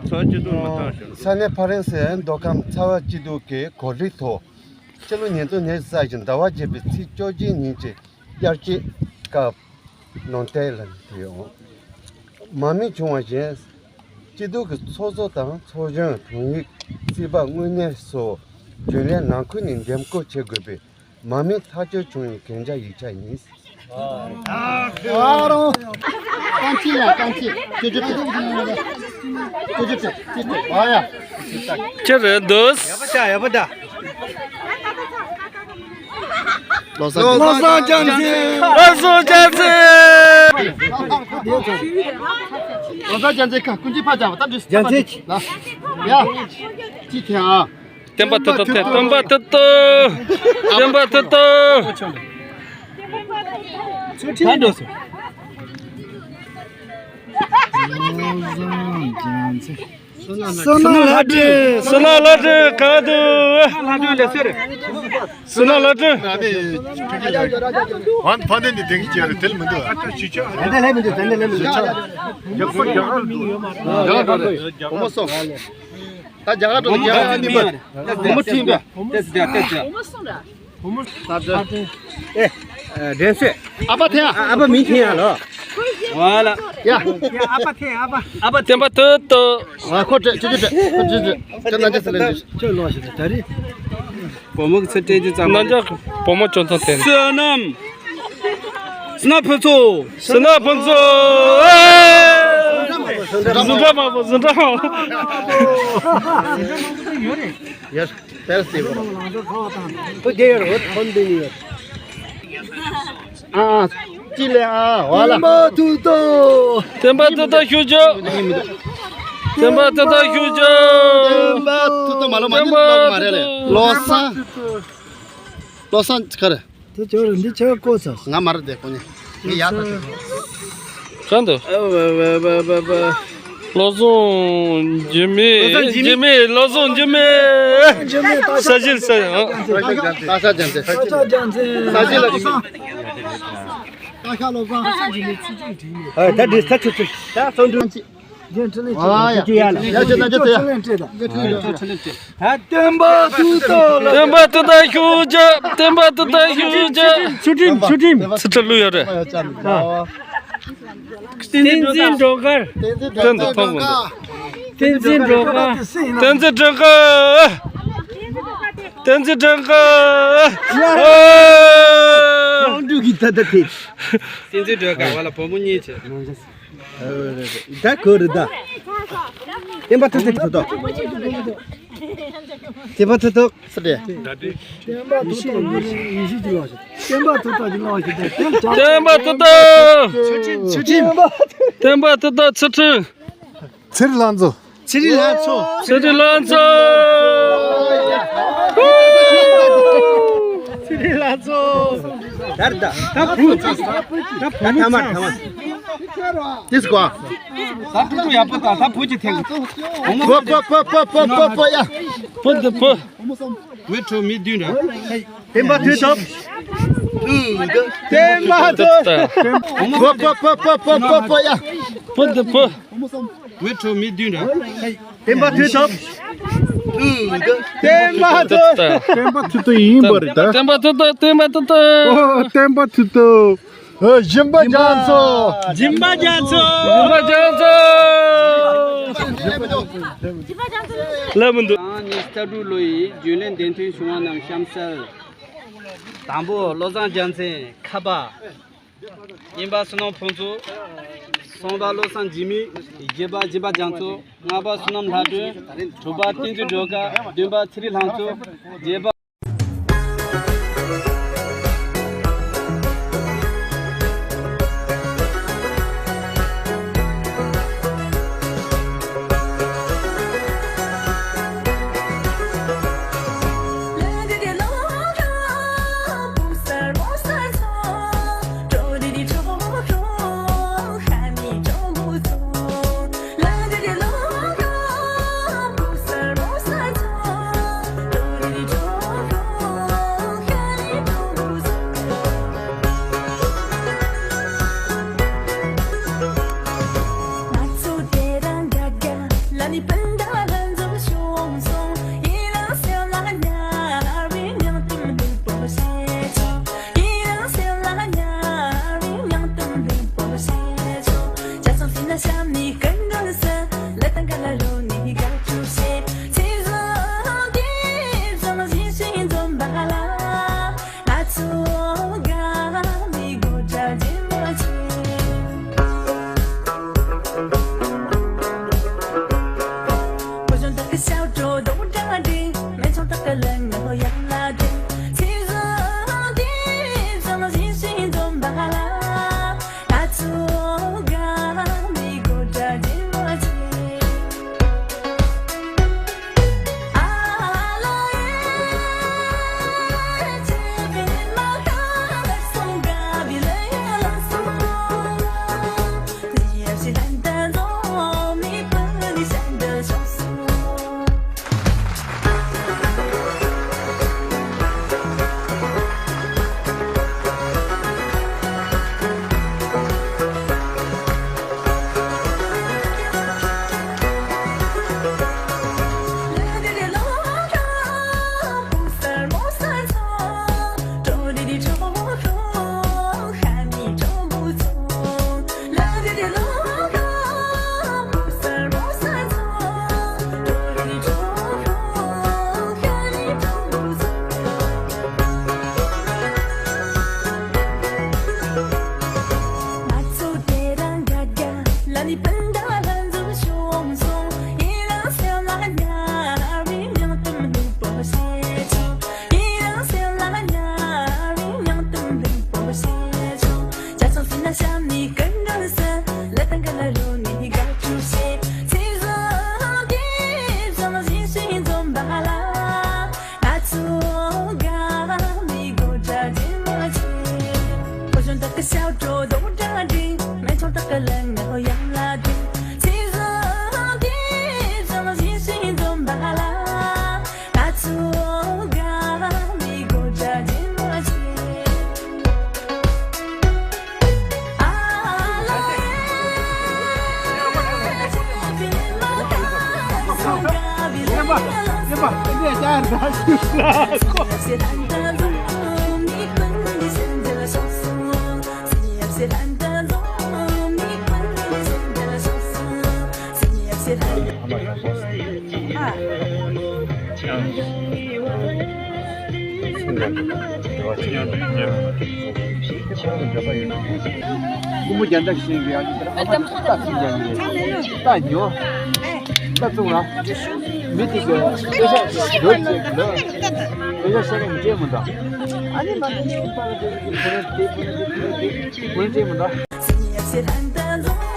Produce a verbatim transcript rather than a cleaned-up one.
ཚ་སྐྱིད་སྡུག་མི་ཐང་ཞིང་། ས་གནས་ཕ་རན་སིའི་མདོ་ཁམས་ཚ་བ་སྐྱིད་སྡུག་གི་གོ་སྒྲིག་ཐོག་ཕྱི་ལོ་ཉིས་སྟོང་ཉི་ཤུ་རྩ་བཞི་ཟླ་བ་བརྒྱད་པའི་ཚེས་བཅོ་བརྒྱད་ཉིན་གྱི་དབྱར་སྐྱིད་སྐབས་ནང་བསྟན་ལ་ཡོང་། མ་རྨོས་བྱུང་བ་བཞིན་སྐྱིད་སྡུག་གི་ཚོགས་གཙོ་དང་ཚོགས་གཞོན། དྲུང་ཡིག། སྲིད་པ། དངོས་གནས་སོགས་རྒྱུན་ལས་ནང་ཁུལ་ནས་འདེམས་བསྐོ་བྱེད་དགོས་པའི་མ་རྨོས་ཐག་གཅོད་བྱུང་བའི་གན་རྒྱ་ཡིག་ཆ་ཡིན། ཨ་རོ། རྐང་གཅིག་ལ་རྐང་གཅིག་ཅོ་ཅོ་ཅོ། ཅོ་ཅོ་ཅོ། ཅོ་ཅོ། ཨ་ཡ། ཅི་རེད་འདུག་ཡ་པ་ད་ཡ་པ་ད། བློ་བཟང་བློ་བཟང་རྒྱལ་མཚན། བློ་བཟང་རྒྱལ་མཚན། བློ་བཟང་རྒྱལ་མཚན་ཁ་ཀུན་གྱིས་ཕར་བྱ་བ་ད་འདྲི་རྒྱལ་མཚན། ཡ། ཅི་ཐེ་ཨ། བསྟན་པ་ཐུབ་ཐུབ་ཐེ། བསྟན་པ་ཐུབ་ཐུབ། བསྟན་པ་ཐུབ་ཐུབ། ད་འགྲོ་སོང་། བསོད་ནམས་ལྷ་སྒྲོན། བསོད་ནམས་ལྷ་སྒྲོན་གང་འདུག་ལྷ་སྒྲོན་ལ་ཟེར། བསོད་ནམས་ལྷ་སྒྲོན། ཕ་ཕ་ནས་འདི་དེང་གི་ཅེར་དེལ་མི་འདུག་ད་ལྟ་ལྷད་མི་འདུག་ད་ལྟ་ལྷད་མི་འདུག་ད་རྒྱ་གར་འགྲོ་རྒྱ་གར་འགྲོ། ད་རྒྱ་གར་འགྲོ་རྒྱ་གར་འགྲོ། བུ་མོ་ཁྲིད་པ། ཏེ་ཙི་ཏེ་ཙི། བུ་མོ་སོང་ར། བུ་མོ་ས་ཏེ། ཨེ། འདྲེན་སོད། ཨ་ཕ་ཐེ་ཡ། ཨ་ཕ་མིང་ཐེ་ཡ་ལོ། ཝ་ལ། ཡ། ཡ་ཨ་ཕ་ཐེ་ཨ་ཕ། ཨ་ཕ་བསྟན་པ་ཐུབ་ཐུབ། ཨ་ཁོ་ཏྲེ་ཅི་ཅི་ཏྲེ་ཁོ་ཅི་ཅི། ཁྱོད་ན་ཅི་ཟེར་ལེན་ཅི། ཁྱོད་ལོ་ཞིག་ད་རེད། བུ་མོ་གི་ཚུར་སྤྲད་རྒྱུ་ཙམ་ན་མ་ཅག་བུ་མོ་ཅོ་ཐོ་ཏེ། བསོད་ནམས། བསོད་ནམས་ཕུན་ཚོགས། བསོད་ནམས་ཕུན་ཚོགས། ཨེ། བཟུང་འདྲ་མ་པོ་བཟུང་འདྲ་མ་པོ། ཡར་དཔེར་སྲིད་པོ། ཁོ་དེ་ཡོད་རེད་ཁོ་འདི་ནི་ཡོད། ཨ་ཨ་ཅི་ལེ་ཨ་བ་ལ། བསྟན་པ་ཐུབ་ཐུབ། བསྟན་པ་ཐུབ་ཐུབ་ཤུགས་རྒྱོབ། བསྟན་པ་ཐུབ་ཐུབ་ཤུགས་རྒྱོབ། བསྟན་པ་ཐུབ་ཐུབ་མ་ལོ་མ་ནི་བསྟན་པ་ལོ་མ་རེད་ལེ། ཐུབ་ཐུབ། བློ་བཟང་། བློ་བཟང་ག་རེ། དེ་ཅོ་རེ་འདི་ཆ་བཀོད་ཚར། ང་མ་རེད་དེ་ཁོ་ནི། ངས་ཡག་ཐག་ཆོད། གང་འདུག་ཨ་བ་བ་བ་བ་བ། བློ་བཟང་འཇིགས་མེད། བློ་བཟང་འཇིགས་མེད། འཇིགས་མེད། བློ་བཟང་འཇིགས་མེད། ས་གཞི་ས། ཨ། ས་ཆ་རྒྱལ་མཚན། ས་ཆ་རྒྱལ་མཚན། ས་གཞི་ལ་གཞི། ས་ཆ་བློ་བཟང་། ཨ་ད་འདི་ས་ཆུ་ཆུ། ད་སོང་འདུག་ཨ་ཡ། ཡ་ཅི་ན་ཅི་ཡ་ལ། ཡ་ཅི་ན་ཅི་ཡ། ད་བསྟན་པ་ཐུབ་ཐུབ་ལ། བསྟན་པ་ཐུབ་ཐུབ་ཤུགས་རྒྱོབ། བསྟན་པ་ཐུབ་ཐུབ་ཤུགས་རྒྱོབ། ཚུལ་ཁྲིམས་ཚུལ་ཁྲིམས། ཚུལ་ཁྲིམས་ལུགས་ཡོད་རེད། བསྟན་འཛིན་སྒྲོལ་དཀར། བསྟན་འཛིན་སྒྲོལ་དཀར། བསྟན་འཛིན་སྒྲོལ་དཀར། བསྟན་འཛིན་སྒྲོལ་དཀར། བསྟན་འཛིན་སྒྲོལ་དཀར། ཨོ། དབང་སྒྲུབ་ཀྱི་ད་ལྟ་དེ། བསྟན་འཛིན་སྒྲོལ་དཀར་བ་ལ་བུ་མོ་གཉིས་བྱས། ད་གོ་རེད་ད། བསྟན་པ་ཐུབ་ཐུབ་ཐུབ་ཐུབ། བསྟན་པ་ཐུབ་ཐུབ་ས་རེད། བསྟན་པ་ཐུབ་ཐུབ་ཀྱི་ལོག་ཞིག་བསྟན་པ་ཐུབ་ཐུབ་ཀྱི་ལོག་ཞིག་བསྟན་བསྟན་པ་ཐུབ་ཐུབ། ཚུལ་ཁྲིམས་ཚུལ་ཁྲིམས། བསྟན་པ་ཐུབ་ཐུབ་ཚུལ་ཁྲིམས། ཚེ་རིང་ལྷ་མཚོ། ཚེ་རིང་ལྷ་མཚོ། ཚེ་རིང་ལྷ་མཚོ། ད་ད་ད་བུ་ད་བུ་ད་ཐ་མ་ཐ་མ། དེ་སྐོ། ད་ཕྲུ་གུ་ཡག་པོ་དང་ད་བུ་གཅིག་ཐེངས། བུ་བུ་བུ་བུ་བུ་བུ་ཡ། བུ་འདི་བུ། མི་ཁྲོ་མི་བདུན་ར། བསྟན་པ་ཐུབ་ཐུབ། བསྟན་པ་ཐུབ་ཐུབ། བུ་བུ་བུ་བུ་བུ་བུ་ཡ། བུ་འདི་བུ། མི་ཁྲོ་མི་བདུན་ར། བསྟན་པ་ཐུབ་ཐུབ། བསྟན་པ་ཐུབ་ཐུབ། བསྟན་པ་ཐུབ་ཐུབ་ཡིན་པ་རེད་ད། བསྟན་པ་ཐུབ་ཐུབ། བསྟན་པ་ཐུབ་ཐུབ། ཨོ་བསྟན་པ་ཐུབ་ཐུབ། ཨོ་སྦྱིན་པ་རྒྱ་མཚོ། སྦྱིན་པ་རྒྱ་མཚོ། སྦྱིན་པ་རྒྱ་མཚོ། ལབ་མི་འདུག་ཨང་གཉིས་རྩ་དྲུག་ལོ་ཡི་རྒྱུན་ལས་འདེམས་ཐོན་བྱུང་བ་རྣམས་གཤམ་གསལ། དང་པོ་བློ་བཟང་རྒྱལ་མཚན་ཁ་པ། གཉིས་པ་བསོད་ནམས་ཕུན་ཚོགས། གསུམ་པ་བློ་བཟང་འཇིགས་མེད། བཞི་པ་སྦྱིན་པ་རྒྱ་མཚོ། ལྔ་པ་བསོད་ནམས་ལྷ་སྒྲོན། དྲུག་པ་བསྟན་འཛིན་སྒྲོལ་དཀར། བདུན་པ་ཚེ་རིང་ལྷ་མཚོ། བརྒྱད་པ། སྐུ་ངོ་རྒྱ་ནག་ཤིང་གི་ཨ་ནི་ཨ་མ་རྟ་ཚིག་རྒྱག་གི་རེད། རྟ་ཉོ། རྟ་བཙུགས་ལ། མི་དེ་གི་དཔེ་ཆ་ཞིག་འདོད་ཅེས་ལ། དཔེ་ཆ་ཤེས་མཁན་མི་བྲལ་མི་འདུག་ཨ་ནི་མ་ནི་ཤིང་པ་ལ་དེ་གི་བུ་རེ་དེ་བུ་རེ་དེ་བུ་རེ་དེ་བུ་རེ་བྲལ་མི་འདུག